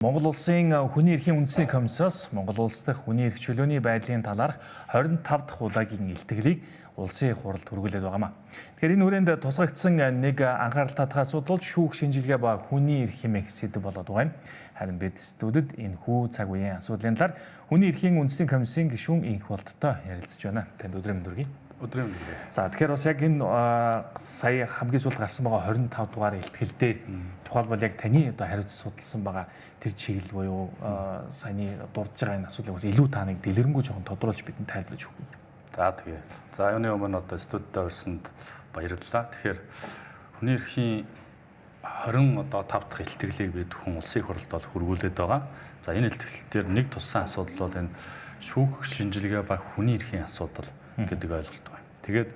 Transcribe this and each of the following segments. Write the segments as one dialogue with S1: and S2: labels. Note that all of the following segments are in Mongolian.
S1: Монгол улсын хүний эрхийн үндэсний комиссиос Монгол улс дахь хүний эрх чөлөөний байдлын талаарх 25 дахь удаагийн илтгэлийг улсын их хуралд хүргүүлээд байгаамаа. Тэгэхээр энэ хүрээнд тусгагдсан нэг анхаарал татах асуудал бол шүүх шинжилгээ ба хүний эрх хэмээх сэдэв болоод байгаа юм. Харин бид студид энэ хүү цаг үеийн асуудлын талаар хүний эрхийн үндэсний комиссийн гишүүн Инх Болдтой ярилцаж байна. Танд өдрийн мэнд хүргэе.
S2: Өдрийн мэнд хүргэе.
S1: За тэгэхээр бас яг энэ сая хамгийн сүүлд гарсан байгаа 25 дугаар илтгэл дээр тухайлбал яг таны одоо хариуц судалсан байгаа тэр чиглэл буюу саяны дурдж байгаа энэ асуудлыг бас илүү та нэг дэлгэрэнгүй жоохон тодруулж бидэнд тайлбарлаж өгөх үү.
S2: За тэгээ. За юуны өмнө одоо студидд орсонд баярлалаа. Тэгэхээр хүний эрхийн 25 дахь илтгэлийг бид хүн улсын их хурлд бол хүргүүлээд байгаа. За энэ илтгэл дээр нэг туссан асуудал бол энэ шүүх шинжилгээ ба хүний эрхийн асуудал гэдэг ойлголт байна. Тэгээд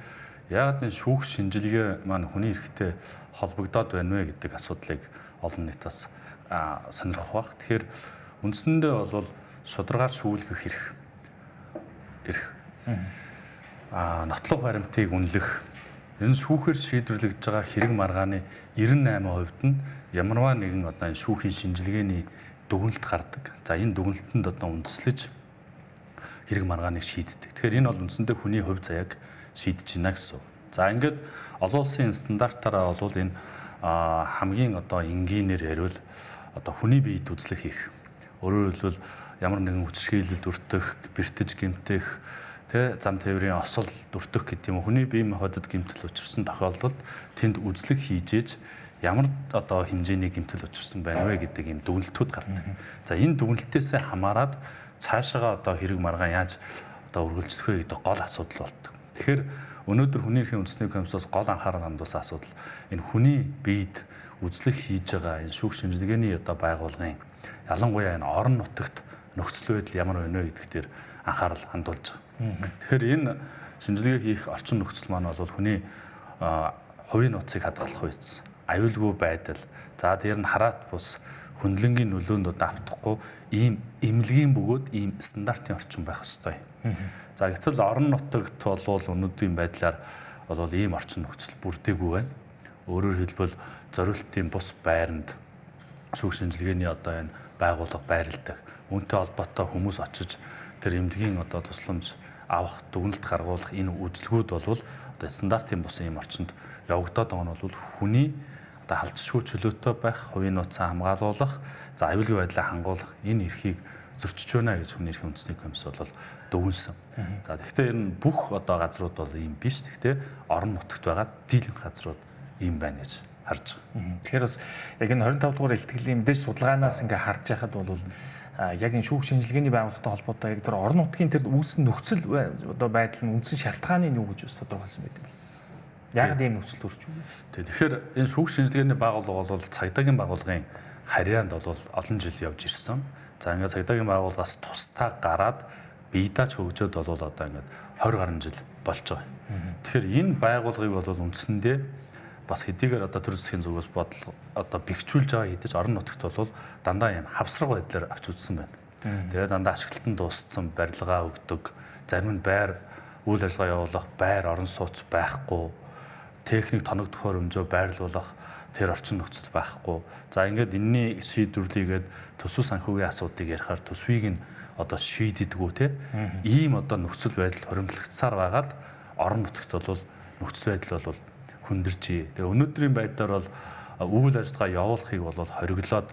S2: яагаад энэ шүүх шинжилгээ маань хүний эрхтэй холбогдоод байна вэ гэдэг асуудлыг олон нийт бас сонирхох бах. Тэгэхээр үндсэндээ бол шударгаар шүүлгэх эрх. Нотлох баримтыг үнэлэх, энэ шүүхээр шийдвэрлэгдэж байгаа хэрэг маргааны 98% нь ямарваа нэгэн одоо энэ шүүхийн шинжилгээний дүгнэлт гардаг. За энэ дүгнэлтэнд одоо үндэслэж хэрэг маргааныг шийддэг. Тэгэхээр энэ бол үндсэндээ хүний хувь заяаг шийдэж байна гэсэн. За ингээд олон улсын стандартаараа бол энэ хамгийн одоо энгийнээр яриул одоо хүний биед үзлэг хийх. Өөрөөр хэлбэл ямар нэгэн хүчирхийлэлд өртөх, бэртэж гэмтэх, тэ зам тээврийн осол дүртэх гэдэг юм уу хүний бие махбодод гэмтэл учирсан тохиолдолд тэнд үзлэг хийж ямар одоо хэмжээний гэмтэл учирсан байна вэ гэдэг ийм дүгнэлтүүд гардаг. За энэ дүгнэлтээсээ хамаарат цаашаага одоо хэрэг маргаан яаж одоо үргэлжлэх вэ гэдэг гол асуудал болдог. Тэгэхээр өнөөдөр хүний эрхийн үндэсний комиссоос гол анхаарал хандуулсан асуудал энэ хүний биед үзлэг хийж байгаа энэ шүүх шинжилгээний одоо байгууллагын ялангуяа энэ орон нутагт нөхцөл байдал ямар байна вэ гэдэг дээр анхаарал хандуулж байгаа. Тэгэхээр энэ шинжилгээ хийх орчин нөхцөл маань бол хүний хувийн нууцыг хадгалах үйс, аюулгүй байдал, за тэр нь хараат бус хөндлөнгийн нөлөөнд одоо автахгүй ийм эмнэлгийн бөгөөд ийм стандартын орчин байх ёстой. За гэтэл орон нутагт бол өнөөдрийн байдлаар бол ийм орчин нөхцөл бүрдээгүй байна. Өөрөөр хэлбэл зориултын бус байранд шүүх шинжилгээний одоо энэ байгууллага байрладаг. Үүнтэй холбоотой хүмүүс очиж тэр эмнэлгийн одоо тусламж авах, дүгнэлт гаргуулах энэ үзлгүүд бол одоо стандартын бус ийм орчинд явагдаад байгаа нь бол хүний одоо халдшгүй чөлөөтэй байх, хувийн нууцаа хамгаалуулах, за аюулгүй байдлаа хангуулах энэ эрхийг зөрчиж байна гэж хүний эрхийн үндэсний комисс бол дүгнэсэн. За тэгэхдээ энэ бүх одоо газрууд бол ийм биш. Тэгэхдээ орон нутагт байгаа дийлэнх газрууд ийм байна гэж харж байгаа.
S1: Тэгэхээр бас яг энэ 25 дугаар илтгэлийн мэдээж судалгаанаас ингээ харж байхад бол яг энэ шүүх шинжилгээний байгууллагатай холбоотой яг тэр орон нутгийн тэр үүссэн нөхцөл одоо байдал нь үндсэн шалтгааны нь юу гэж бас тодорхойлсон байдаг юм. Яг ийм нөхцөл төрж үү?
S2: Тэгэхээр энэ шүүх шинжилгээний байгууллага бол цагдаагийн байгууллагын харьяанд бол олон жил явж ирсэн. За ингээд цагдаагийн байгууллагаас тусдаа гараад биедаач хөгжөөд бол одоо ингээд 20 гаруй жил болж байгаа. Тэгэхээр энэ байгууллагыг бол үндсэндээ бас хэдийгээр одоо төр засгийн зүгээс бодлого одоо бэхжүүлж байгаа хэдий ч орон нутагт бол дандаа юм хавсраг байдлаар авч үзсэн байна. Тэгээд дандаа ашиглалтанд дууссан барилгаа өгдөг, зарим нь байр үйл ажиллагаа явуулах байр орон сууц байхгүй, техник тоног төхөөрөмжөө байрлуулах тэр орчин нөхцөл байхгүй. За ингээд энэний шийдвэрлэгээд төсөв санхүүгийн асуудлыг ярихаар төсвийг нь одоо шийддэггүй те. Ийм одоо нөхцөл байдал хуримтлагцсаар байгаад орон нутагт бол нөхцөл байдал бол хүндэрчээ. Тэгээ өнөөдрийн байдлаар бол үйл ажиллагаа явуулахыг бол хориглоод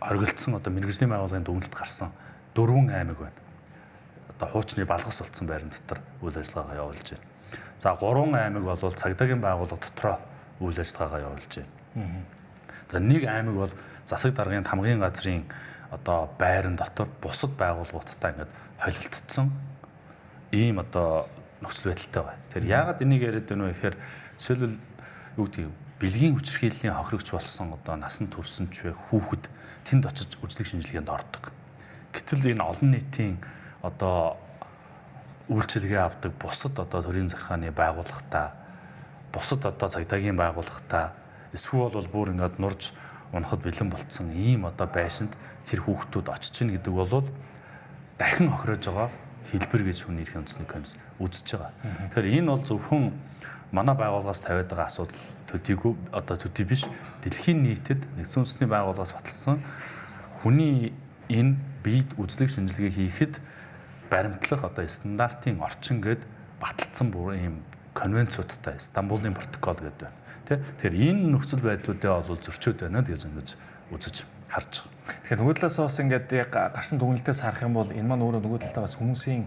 S2: хоригдсон одоо мэргэжлийн байгууллагын дүгнэлт гарсан 4 аймаг байна. Одоо хуучны балгас болцсон байран дотор үйл ажиллагаагаа явуулж байна. За 3 аймаг бол цагдаагийн байгууллага дотроо үйл ажиллагаагаа явуулж байна. За нэг аймаг бол засаг даргын тамгын газрын одоо байран дотор бусад байгууллагуудтай ингээд холилдсон ийм одоо нөхцөл байдалтай байна. Тэгэхээр яагаад энийг яриад байна вэ гэхээр жишээлбэл юу гэдгийг бэлгийн хүчирхийллийн хохирогч болсон одоо насан турсан ч вэ хүүхэд тэнд очиж үзлэг шинжилгээнд ордог. Гэтэл энэ олон нийтийн одоо үйлчилгээ авдаг бусад одоо төрийн захиргааны байгууллагатай, бусад одоо цагдаагийн байгууллагатай эсвэл бол бүр ингээд нурж унахад бэлэн болцсон ийм одоо байшинд тэр хүүхдүүд очиж гин гэдэг бол дахин хохирож байгаа хэлбэр гэж хүний эрхийн үндэсний комисс үзэж байгаа. Тэгэхээр энэ бол зөвхөн манай байгууллагаас тавиад байгаа асуудал төдийгүй одоо төдий биш дэлхийн нийтэд нэгдсэн үндэсний байгууллагаас баталсан Хүний энэ биед үзлэг шинжилгээ хийхэд баримтлах одоо стандартын орчин гээд баталсан бүр ийм конвенцуудтай Стамбулын протокол гэдэг байна. Тэ? Тэгэхээр энэ нөхцөл байдлуудаа бол зөрчөөд байна гэж ингэж үзэж харж байгаа.
S1: Тэгэхээр нөгөө талаас бас ингээд яг гарсан дүгнэлтээс харах юм бол энэ маань өөрөө нөгөө талдаа бас хүмүүсийн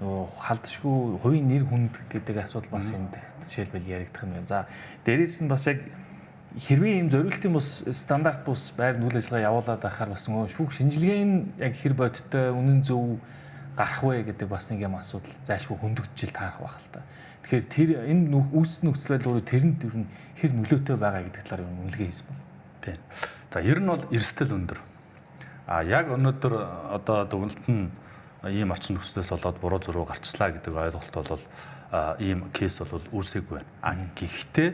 S1: нөгөө халдшгүй хувийн нэр хүнд гэдэг асуудал бас энд жишээлбэл яригдах юм байна. За дээрээс нь бас яг хэрвээ ийм зориултын бус стандарт бус байр үйл ажиллагаа явуулаад байхаар бас нөгөө шүүх шинжилгээ нь яг хэр бодиттой үнэн зөв гарах вэ гэдэг бас нэг юм асуудал зайлшгүй хөндөгдөж таарах байх л та. Тэгэхээр тэр энэ үүссэн нөхцөл байдал өөрөө тэрэнд ер нь хэр нөлөөтэй байгаа гэдэг талаар юм үнэлгээ хийсэн байна.
S2: Тийм. За ер нь бол эрсдэл өндөр. А яг өнөөдөр одоо дүгнэлт нь ийм орчин нөхцлөөс болоод буруу зуруу гарчлаа гэдэг ойлголт бол ийм кейс бол үүсээгүй байна. А гэхдээ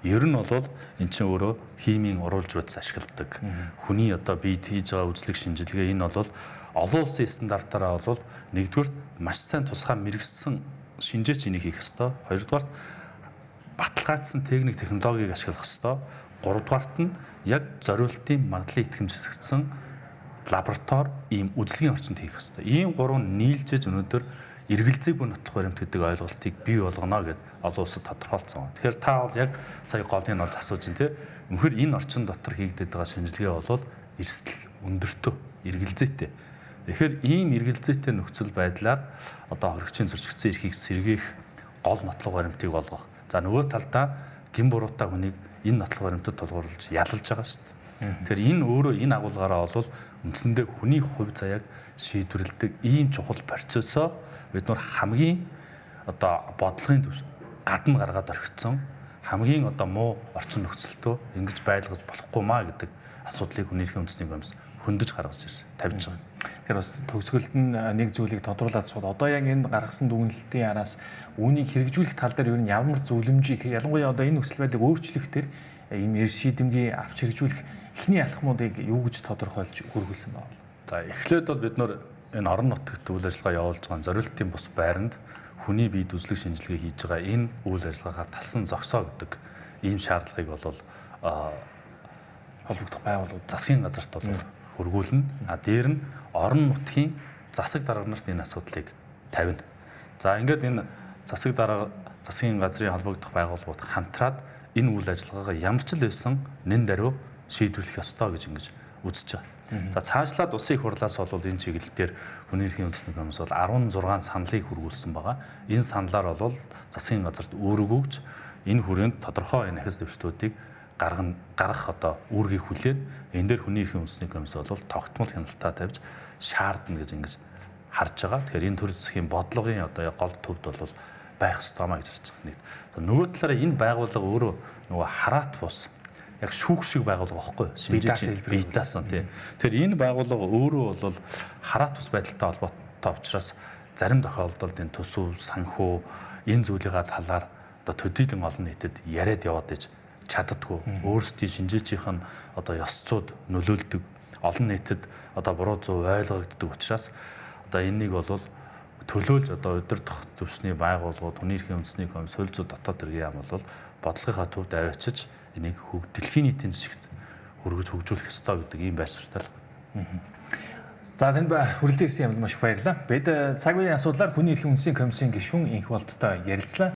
S2: ер нь бол эн чинь өөрөө химийн уруулж бодис ашигладаг. Хүний одоо биед хийж байгаа үзлэг шинжилгээ энэ бол олон улсын стандартаараа бол нэгдүгürt маш сайн тусгай мэргэссэн шинжээч энийг хийх ёстой. Хоёрдугаарт баталгаажсан техник технологиг ашиглах ёстой. Гуравдугаарт нь яг зориултын магадлалын итгэмжлэгдсэн лаборатори ийм үзлэгийн орчинд хийх ёстой. Ийм гурав нийлжээж өнөөдөр эргэлзээгүй нотлох баримт гэдэг ойлголтыг бий болгоно гэд олон улсад тодорхойлцсон. Тэгэхээр та бол яг сая голыг нь олж асууж байна те. Үнэхээр энэ орчин дотор хийгдээд байгаа шинжилгээ бол эрсдэл өндөртөө, эргэлзээтэй. Тэгэхээр ийм эргэлзээтэй нөхцөл байдлаар одоо хоригчийн зөрчигдсөн эрхийг сэргээх гол нотлох баримтыг олгох. За нөгөө талдаа гин буруутай хүнийг энэ нотлох баримтад тулгуурлаж ялалж байгаа шүү дээ. Тэгэхээр энэ өөрөө энэ агуулгаараа бол үндсэндээ хүний хувь заяаг шийдвэрлэдэг ийм чухал процессоо бид нар хамгийн одоо бодлогын гадна гаргаад орхицсон хамгийн одоо муу орчин нөхцөлтөө ингэж байлгаж болохгүй маа гэдэг асуудлыг хүний эрхийн үндэсний комисс хөндөж гаргаж ирсэн, тавьж байгаа.
S1: Тэгэхээр бас төгсгөлд нь нэг зүйлийг тодруулаад сууд. Одоо яг энэ гаргасан дүгнэлтийн араас үүнийг хэрэгжүүлэх тал дээр ер нь ямар зөвлөмжийг ялангуяа одоо энэ нөхцөл байдлыг өөрчлөх төр ийм эрс шийдэмгий авч хэрэгжүүлэх эхний алхмуудыг юу гэж тодорхойлж хүргүүлсэн бэ?
S2: За эхлээд бол бид нар энэ орон нутагт үйл ажиллагаа явуулж байгаа зориултын бус байранд хүний биед үзлэг шинжилгээ хийж байгаа энэ үйл ажиллагаагаа талсан зогсоо гэдэг ийм шаардлагыг бол
S1: холбогдох байгууллагууд
S2: засгийн газарт бол хөргүүлнэ. А дээр нь орон нутгийн засаг дарга нарт энэ асуудлыг тавина. За ингээд энэ засаг дарга засгийн газрын холбогдох байгууллагууд хамтраад энэ үйл ажиллагаагаа ямар ч л байсан нэн даруй шийдвэрлэх ёстой гэж ингэж үзэж байгаа. За цаашлаад улсын их хурлаас бол энэ чиглэл дээр хүний эрхийн үндэсний комисс бол 16 саналыг хүргүүлсэн байгаа. Энэ саналаар бол засгийн газарт үүрэг өгч энэ хүрээнд тодорхой энэ ахис дэвшлүүдийг гаргах одоо үүргийг хүлээн энэ дээр хүний эрхийн үндэсний комисс бол тогтмол хяналтаа тавьж шаардна гэж ингэж харж байгаа. Тэгэхээр энэ төр засгийн бодлогын одоо гол төвд бол байх ёстой маа гэж харж байгаа. Нэг. За нөгөө талаараа энэ байгууллага өөрөө нөгөө хараат бус яг шүүх шиг байгууллага байхгүй шинжээч бие даасан тий. Тэгэхээр энэ байгууллага өөрөө бол хараат бус байдалтай холбоотой учраас зарим тохиолдолд энэ төсөв, санхүү энэ зүйлийнхаа талаар одоо төдийлөн олон нийтэд яриад яваад иж чаддаггүй. Өөрсдийн шинжээчийнх нь одоо ёс зүйд нөлөөлдөг. Олон нийтэд одоо буруу зөв ойлгогддог учраас одоо энэнийг бол төлөөлж одоо удирдах түвшний байгууллагууд, хүний эрхийн үндэсний комисс, хууль зүйн дотоод хэргийн яам бол бодлогынхаа төвд аваачиж энийг дэлхийн нийтийн жишгт хөргөж хөгжүүлэх ёстой гэдэг ийм байр суурьтай л.
S1: За тэнд хүрэлцэн ирсэн юмд маш их баярлалаа. Бид цаг үеийн асуудлаар хүний эрхийн үндэсний комиссийн гишүүн Энх Болдтой ярилцлаа.